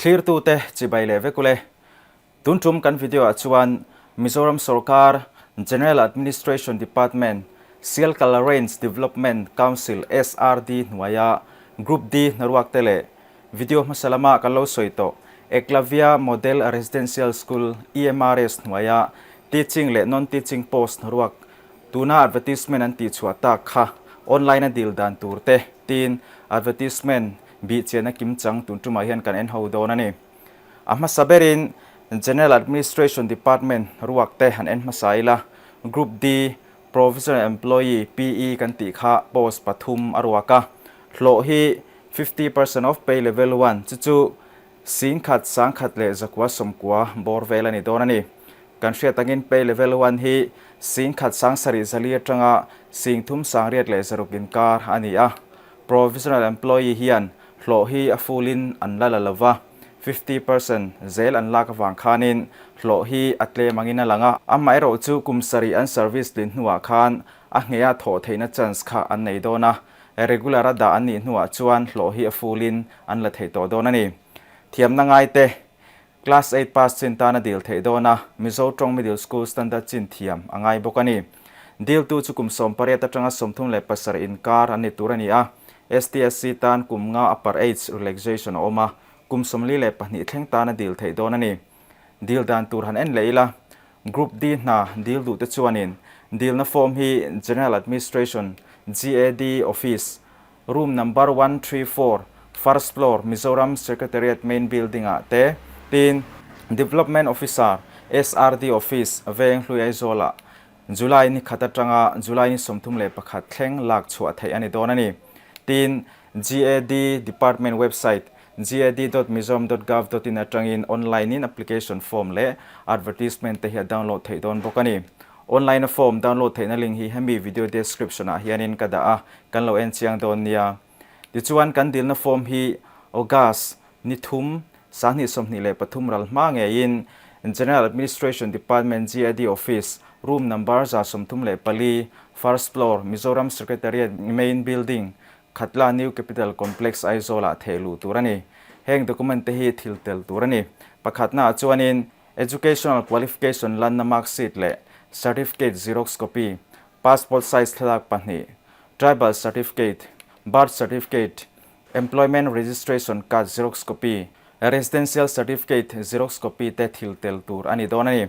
Thlirtute chibai leh vek ule. Tun tum kan video ah chuan Mizoram sorkar General Administration Department Sialkal Range Development Council, SRD, hnuaia Group D hnaruak te leh video hmasa lama kan lo sawi tawh Eklavya Model Residential School, EMRS, hnuaia Teaching leh Non-Teaching Post hnaruak tuna advertisement an tihchhuah tak kha online a dil dan tur te tiin advertisement bihchianna kimchang tun tumah hian kan en ho dawn a ni. A hmasa berin General Administration Department ruak te han en hmasa ila, Group D, Provisional Employee, PE, kan tih kha post pathum a ruak a, hlawh hi 50% of pay level one chu chu singkhat sangkhat leh zakua sawmkua bawr vel a ni dawn a ni. Kan hriat angin pay level one hi singkhat sangsarih zali atanga singthum sangriat leh zaruk inkar a ni a, Provisional Employee hian hlawh hi a full in an la la lova, 50% zel an lak avang khanin hlawh hi a tlem angin a lang a. Amaherawh chu kum sarih an service tlin hnuah khan a ngheha thawh theihna chance kha an nei dawn a, regular a dah an nih hnuah chuan hlawh hi a full in an la thei tawh dawn a ni. Thiamna ngaite Class eight pass chin tan a dil theih dawn a, Mizo tawng Middle School Standard chin thiam a ngai bawk a ni. Diltu chu kum 18 atanga 37 inkar an ni tur a ni a, STSC tan kum nga upper age relaxation a awm a, kum 42 thleng tan a dil theih dawn a ni. Dil dan tur han en leh ila, Group D hna dil duhte chuanin dilna form hi General Administration, GAD, Office, Room number 134, first floor, Mizoram Secretariat main building ah te, tin, Development Officer, SRD Office, Veng Hlui Aizawl ah July ni khat atanga July ni 31 thleng lak chhuah theih a ni dawn a ni. Tin, GAD Department website gad.mizoram.gov.in atangin online in application form leh advertisement te hi a download theih dawn bawk a ni. Online a form download theihna link hi hemi video description ah hianin ka dah a, kan lo en chiang dawn nia. Tichuan kan dilna form hi August ni thum, 2023 ral hma ngeiin General Administration Department GAD Office, Room number 134, First Floor, Mizoram Secretariat Main Building, Khatla New Capital Complex Aizawl ah theh luh tur a ni. Heng document te hi thil tel tur a ni. Pakhatna ah chuanin Educational Qualification lanna mark sheet leh Certificate Xerox copy, Passport size thlalak pahnih, Tribal Certificate, Birth Certificate, Employment Registration Card Xerox copy, Residential Certificate Xerox copy te thil tel tur a ni dawn a ni.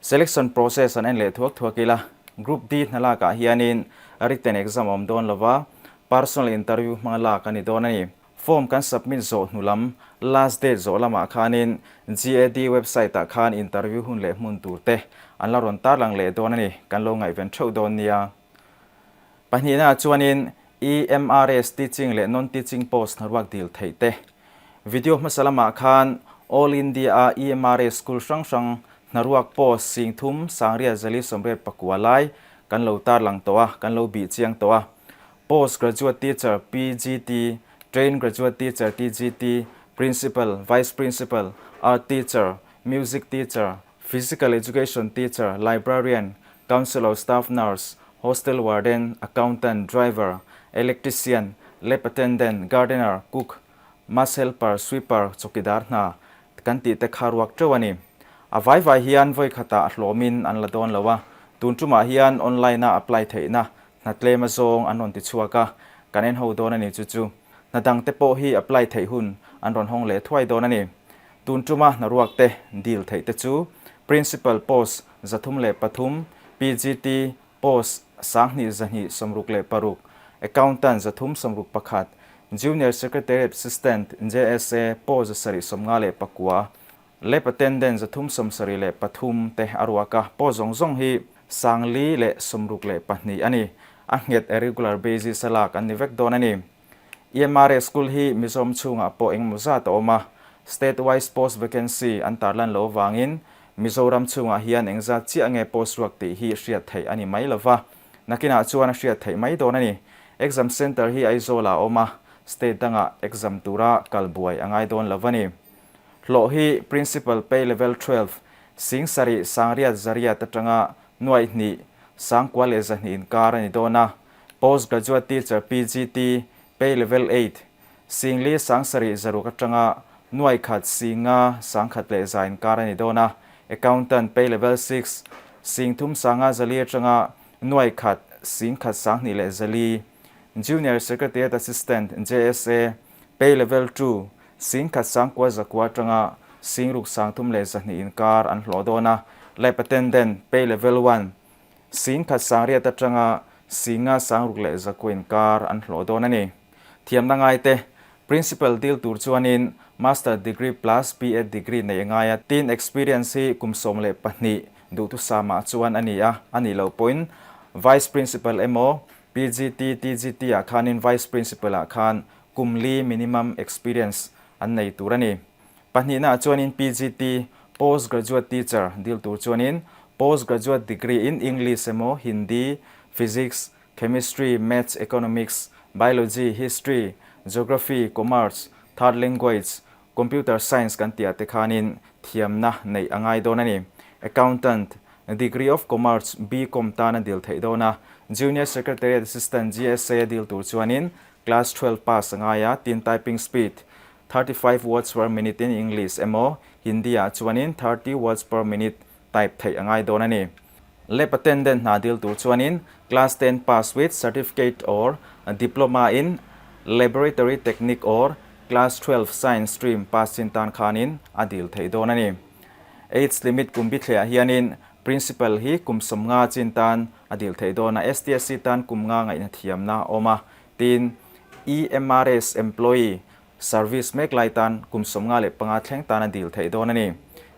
Selection process an en leh thuak thuak ila, Group D hna lakah hianin written exam a awm dawn lova, personal interview hmanga lak a ni dawn a ni. Form kan submit zawh hnu lam, last date zawh lamah khanin GAD website ah khan interview hun leh hmun tur te an la rawn tarlang leh dawn a ni, kan lo ngaihven theuh dawn nia. Pahnihna ah chuanin EMRS teaching leh non-teaching post hnaruak dil theih te. Video hmasa lamah khan All India a EMRS school hrang hrang hnaruak post 3000 489 lai kan lo tarlang tawh a, kan lo bih chiang tawh a. Post Graduate Teacher, PGT, Trained Graduate Teacher, TGT, Principal, Vice Principal, Art Teacher, Music Teacher, Physical Education Teacher, Librarian, Counsellor Staff Nurse, Hostel Warden, Accountant, Driver, Electrician, Lab Attendant, Gardener, Cook, Mess Helper, Sweeper, Chawkidar hna kan tih te kha ruak teuh a ni. A vai vai hian vawi khatah hlawmin an la dawn lo a, tun tumah hian online a apply theihna hna tlem azawng an rawn ti chhuak a, kan en ho dawn a ni chu chu. Hna dang te pawh hi apply theih hun an rawn hawng leh thuai dawn a ni. Tun tuma hna ruak te deal theih te chu Principal post 303, PGT post 2266, Accountant 361, Junior Secretariat Assistant, JSA, post 759, Lab Attendant 373 te a ruak a, post zawng zawng hi 462 a ni. A nghet a regular basis a lak an ni vek dawn a ni. EMRA School hi Mizoram chhungah pawh engemaw zat a awm a, State wise post vacancy an tarlan loh avangin Mizoram chhungah hian engzat chiah nge post ruak tih hi hriat theih a ni mai lova, nakinah chuan a hriat theih mai dawn a ni. Exam Centre hi Aizawlah a awm a, state dangah exam tura kal buai a ngai dawn lo a ni. Hlawh hi Principal Pay Level 12, 7000 800 atanga 2000 9100 inkar a ni dawn a, Post Graduate Teacher, PGT, Pay Level 8, 4600 atanga Nuaikhat, Singa, 10,000 leh 100 inkar a ni dawn a. Accountant, Pay Level Six, 30 sanga 400 atanga 1000, 10,000 20 leh 400. Junior Secretariat Assistant, JSA, Pay Level Two, 10,000 9,000 900 atanga 6,000 30 leh 200 inkar an hlawh dawn a. Lab Attendant, Pay Level One, 10,000 800 atanga 5,000 6,000 leh 900 inkar an hlawh dawn a ni. Thiamna ngaite, Principal dil tur chuanin Master degree plus B.Ed degree nei a ngai a, tin experience hi kum 12 duhthusam ah chuan a ni a, a nih loh pawhin Vice Principal emaw PGT, TGT ah khanin Vice Principal ah khan kum li minimum experience an nei tur a ni. Pahnihna ah chuanin PGT, Post Graduate Teacher, dil tur chuanin Post Graduate degree in English emaw Hindi, Physics, Chemistry, Maths, Economics, Biology, History, Geography, Commerce, Third Language, Computer Science kan tih ah te khanin thiamna neih a ngai dawn a ni. Accountant, Degree of Commerce, B.Com tan a dil theih dawn a. Junior Secretariat Assistant, GSA, a dil tur chuanin Class 12 pass a ngai a, tin typing speed 35 words per minute in English emaw Hindi ah chuanin 30 words per minute type theih a ngai dawn a ni. Lab attendant hna dil tur chuanin class 10 pass with certificate or diploma in laboratory technique or class 12 science stream pass chin tan khanin a dil theih dawn a ni. Age limit kum bithliah hianin principal hi kum 50 chin tan a dil theih dawn a, STSC tan kum nga ngaihna thiamna a awm a, tin EMRS employee Service mek lai tan kum 55 thleng tan a dil theih dawn a ni.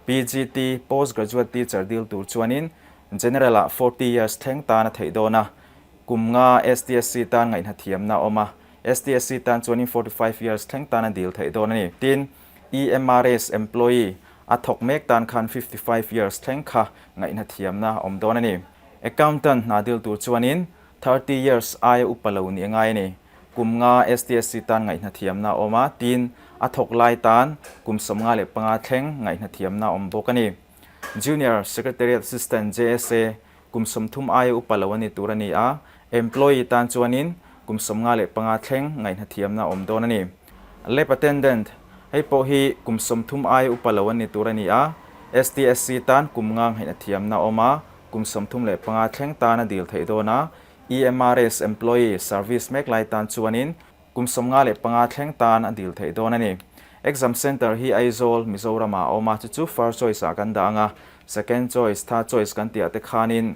PGT, Post Graduate Teacher, dil tur chuanin General ah 40 years thleng tan a theih dawn a, kum nga STSC tan ngaihna thiamna a awm a, STSC tan chuanin 45 years thleng tan a dil theih dawn a ni. Tin, EMRS employee a thawk mek tan khan 55 years thleng kha ngaihna thiamna a awm dawn a ni. Accountant hna dil tur chuanin 30 years aia upa lo nih a ngai a ni. Kum nga STSC tan ngaihna thiamna a awm a, tin a thawk lai tan kum 55 thleng ngaihna thiamna a awm bawk a ni. Junior Secretariat Assistant, JSA, kum 30 aia upa lo a ni tur a ni a, employee tan chuanin kum 55 thleng ngaihna thiamna a awm dawn a ni. Lab Attendant, hei pawh hi kum 30 aia upa lo a ni tur a ni a, STSC tan kum nga ngaihna thiamna a awm a, kum 35 thleng tan a dil theih dawn a, EMRS employee service mek lai tan chuanin kum 55 thleng tan a dil theih dawn a ni. Exam centre hi Aizawl, Mizoram ah a awm a, chu chu first choice ah kan dah ang a, second choice, third choice kan tih ah te khanin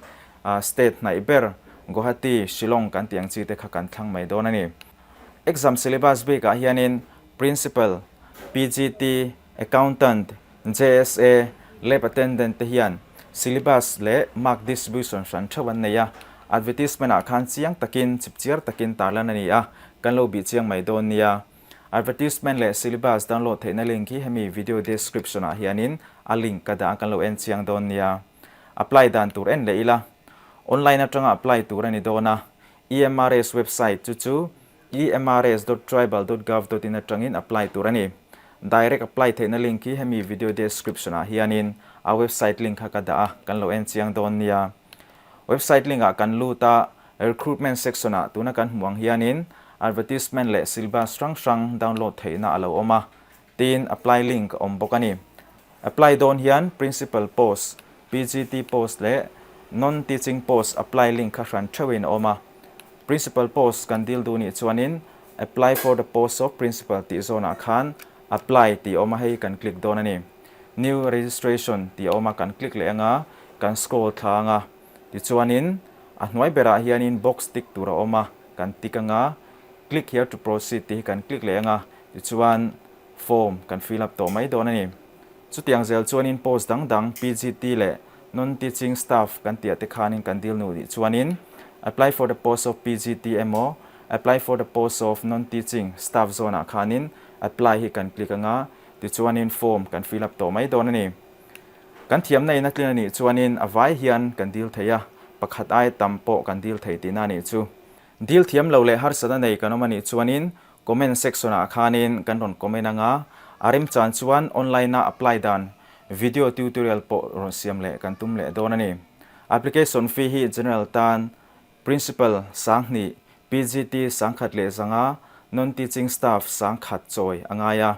state hnaih ber Guwahati, Shillong kan tih ang chi te kha kan thlang mai dawn a ni. Exam syllabus bik ah hianin Principal, PGT, Accountant, JSA, Lab Attendant te hian syllabus leh mark distribution hran theuh an nei a, advertisement ah khan chiang takin, chipchiar takin tarlan a ni a, kan lo bih chiang mai dawn nia. Advertisement leh syllabus download theihna link hi hemi video description ah hianin a link ka dah a, kan lo en chiang dawn nia. Apply dan tur en leh ila. Online atanga apply tur a ni dawn a, EMRS website chu chu EMRS dot tribal dot gov dot in atangin apply tur a ni. Direct apply theihna link hi hemi video description ah hianin a website link kha ka dah a, kan lo en chiang dawn nia. Website link ah kan lut a, recruitment section ah tuna kan hmuh ang hianin advertisement leh syllabus hrang hrang download theihna a lo awm a, tin apply link a awm bawk a ni. Apply dawn hian principal post, PGT post leh non-teaching post apply link kha hran theuhin a awm a. Principal post kan dil duh nih chuanin Apply for the post of Principal tih zawnah khan Apply tih a awm a, hei kan click dawn a ni. New Registration tih a awm a, kan click leh anga kan scroll thla anga tichuanin a hnuai berah hianin box tick tur a awm a, kan tick anga Click here to proceed tih hi kan click leh anga tichuan form kan fill up tawh mai dawn a ni. Chutiang zel chuanin post dang dang PGT leh Non-teaching staff kan tih ah te khanin kan dil nu nih chuanin Apply for the post of PGT emaw Apply for the post of Non-teaching staff zawn ah khanin Apply hi kan click anga tichuanin form kan fill up tawh mai dawn a ni. Kan thiamna in a tlin a nih chuanin a vai hian kan dil thei a, pakhat aia tam pawh kan dil thei tihna a nih chu. Dil thiam lo leh harsatna nei kan awm a nih chuanin comment section ah khanin kan rawn comment anga, a remchan chuan online a apply dan video tutorial pawh rawn siam leh kan tum leh dawn a ni. Application fee hi general tan Principal 2000, PGT 1100, Non-teaching staff 1000 chawi a ngai a.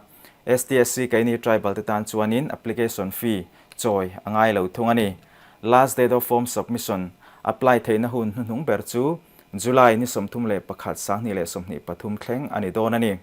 STSC keini tribal te tan chuanin application fee chawi a ngai lo thung a ni. Last date of form submission, apply theihna hun hnuhnung ber chu July ni 31 23 thleng a ni dawn a ni.